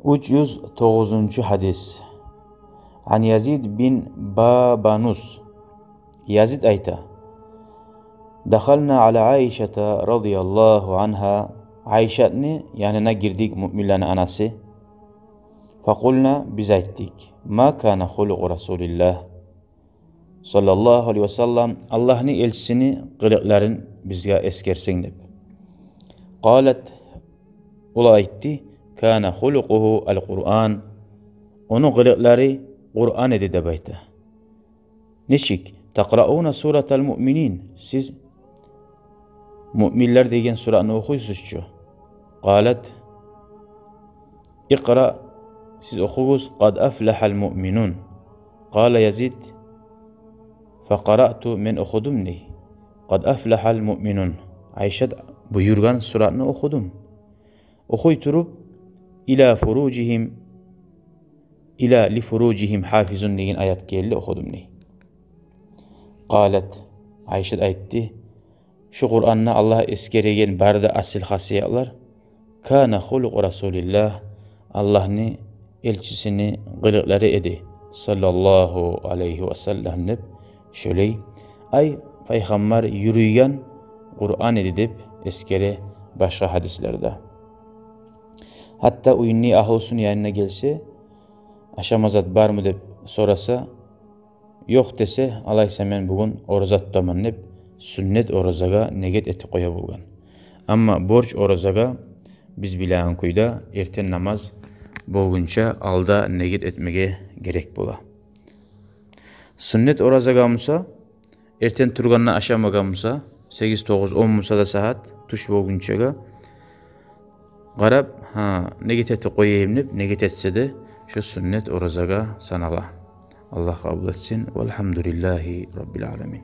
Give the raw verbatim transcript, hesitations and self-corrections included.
Уьч юз тогъузунчу гьадис. Ан Язид бин Бабанус. Язид айта: «Дахална ала Айшата радияллагьу ангьа». Айшатны янына гирдик, муъминлени анасы. «Факъулна», биз айтдыкъ: «Ма кана хулукъу Расулиллагь саллаллагьу алайгьи ва саллам, Аллагьны элчисини къылыкъларын бизге эсгерсенг», — деп. Къалат, ол айтды: «Кана хулукъугьу ал-Къуръан». Ону къылыкълары Къуръан эди деп айта. Нечик? «Такърауна суратал муъминин». Сиз Муъминлер деген сураны охуйсуз чу. Къалат: «Икъра», сиз охугъуз, «Къад афлагьал муъминун». Къала Язид: «Факъарату», мен охудум дей. «Къад афлагьал муъминун». Айшат буюргъан сураны охудум. Охуй туруп, «Ила фуружигьим, ила ли фуружигьим хафизун» деген аят гелди, охудум дей. Къалат, Айшат айтды: «Шу Къуръанда Аллагь эсгереген бары да асил хасиятлар кана хулукъу Расулиллагь, Аллагьны элчисини къылыкълары эди, саллаллагьу алайгьи ва саллам», — деп, шолай, ай, пайхаммар юрюйген Къуръан эди деп эсгере башгъа гьадислерде. Гьатта уьюнде агьлюсюню янына гелсе, «Ашама зат бармы?» — деп сораса, «Ёкъ» десе, «Алайса мен бугюн ораза тутаман», — деп, сюннет оразагъа негет этип къоя болгъан. Амма борч оразагъа биз билеген кюйде эртен намаз болгъунча алда негет этмеге герек бола. Сюннет оразагъа буса, эртен тургъанда ашамагъан буса, сегиз, тогъуз, он буса да сагьат, тюш болгъунчагъа къарап, гьа, негет этип къояйым деп негет этсе де, шо сюннет оразагъа санала. Аллагь къабул этсин. Валгьамдулиллагьи раббил аламин.